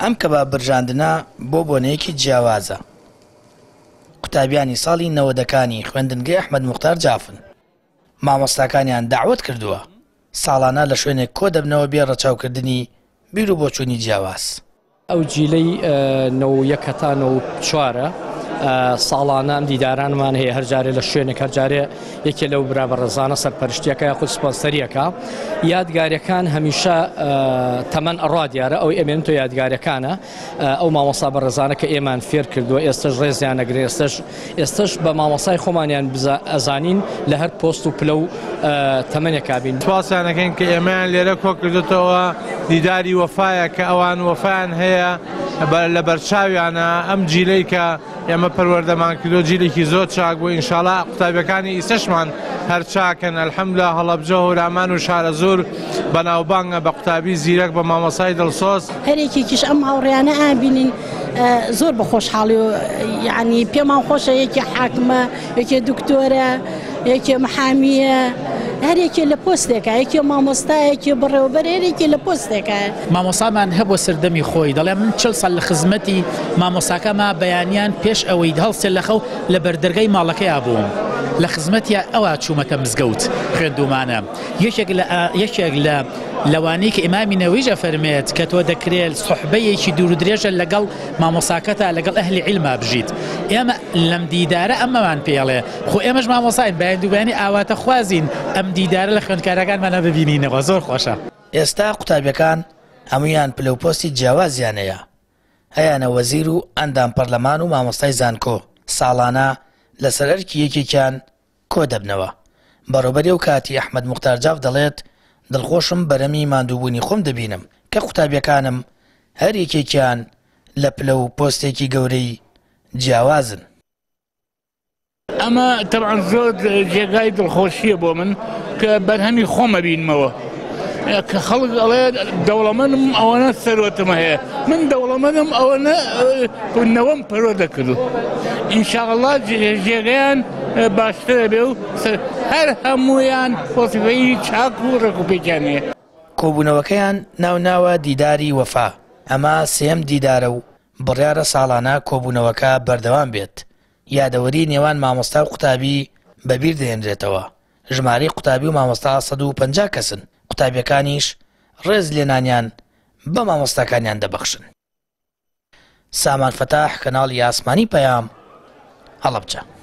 ئەم کەباب برژاندنە بۆ بۆنەیەکی جیاوازە. قوتابیانی ساڵی نەوەدەکانی خوێندنگەی ئەحمەد موختار جافن. مامۆستاکانیان دەعوەت کردووە. ساڵانە لە شوێنێک کۆدەبنەوە بێ ڕەچاوکردنی بیروبۆچوونی جیاواز. ئەو جیلەی 91 هەتا 94ە ساڵانە ئەم دیدارانمان هەیە هەر جارێ لە شوێنێک هەر جارێ یەکێ لەو برا بەڕێزانە سەرپەرشتیەکە یاخود سپۆنسەریەکە یادگاریەکان هەمیشە تەمەن ئەڕا دیارە ئەو ئەمێن تۆ یادگاریەکانە ئەو مامۆستا بەڕێزانە کە ئێمان فێر کردووە ئێستش ڕێزیان نەگرێ ئێستش ئێستش بە مامۆسای خۆمانیان ئەزانین لە هەر پۆست و پلە و تەمەنێکا بین. سوپاسیان ئەکەین کە ئێمەیان لێرە کۆکردۆتەوە، دیداری وەفایە کە ئەوان وەفایان هەیە لە بەرچاویانە، ئەم جیلەی کە ئێمە پەروەردەمان کردووە جیلێکی زۆر چاک بوو، ئینشاڵا قوتابیەکانی ئیسەشمان هەر چاکن، الحمدللە هەڵەبجە، هەورامان و شارەزوور بەناوبانگە بە قوتابی زیرەک، بە مامۆستای دڵسۆز. هەر یەکێکیش ئەم هاوڕێیانە ئابینین زۆر بە خۆشحاڵی و یعنی پێمان خۆشە یەکێ حاکمە، یەکێ دکتۆرە، یەکێ محامیە، هەر یەکێ لە پۆستێکە، یەکێ مامۆستا، یەکێ بەڕێوەبەر، هەر یەکێ لە پۆستێکە. مامۆستامان هەبووە سەردەمی خۆی دەڵێ من 40 ساڵ لە خزمەتی مامۆستاکەما بەیانیان پێش ئەوەی هەڵسێ لە خەو لە بەردەرگای ماڵەکەیا بووم لە خزمەتیا ئەوا چوومەتە مزگەوت خوێندوومانە یەکێک لە یەکێک لە لەوانەی کە ئیمامی نەوەویش ئەفەرمێت کە تۆ دەکرێت سوحبەیەکی دوور و درێژە لەگەڵ مامۆساکەتا لەگەڵ ئەهلی عیلما بژیت ئێمە لەم دیدارە ئەمەمان پێڵێ خۆ ئێمەش مامۆساین بەیان دووبەیانی ئاواتە خوازین ئەم دیدارە لە خوێندکارەکانمانە ببینینەوە زۆر خۆشە. ئێستا قوتابیەکان هەموویان پلە و پۆستی جیاوازیان هەیە، هەیانە وەزیر و ئەندام پەرلەمان و مامۆستای زانکۆ، ساڵانە لەسەر ئەرکی یەکێکیان کۆدەبنەوە. بەڕێوبەری ئەو کاتی ئەحمەد موختار جاف دەڵێت، دڵخۆشم بەرەمی ماندووبوونی خۆم دەبینم کە قوتابیەکانم هەر یەکێکیان لە پلە و پۆستێکی گەورەی جیاوازن. ئەمە تەبعەن زۆر جێگای دڵخۆشییە بۆ من کە بەرهەمی خۆم ئەبینمەوە کە خەڵک ئەڵێ دەوڵەمەنم ئەوەنە سەروەتم هەیە من دەوڵەمەنم ئەوەنە نەوەم پەروەردە کردو ئینشاءاللە جێگەیان باشترە بێ و هەر هەموویان وەزیفەی چاک و ڕێکوپێکیان هەیە. کۆبوونەوەکەیان ناوناوە دیداری وەفا، ئەمە سێیەم دیدارە و بڕیارە ساڵانە کۆبوونەوەکە بەردەوام بێت، یادەوەری نێوان مامۆستا و قوتابی بەبیر دەهێنرێتەوە، ژمارەی قوتابی و مامۆستا 150 کەسن، قوتابیەکانیش ڕێز لێنانیان بە مامۆستاکانیان دەبەخشن. سامان فەتاح، کەناڵی ئاسمانی پەیام، هەڵەبجە.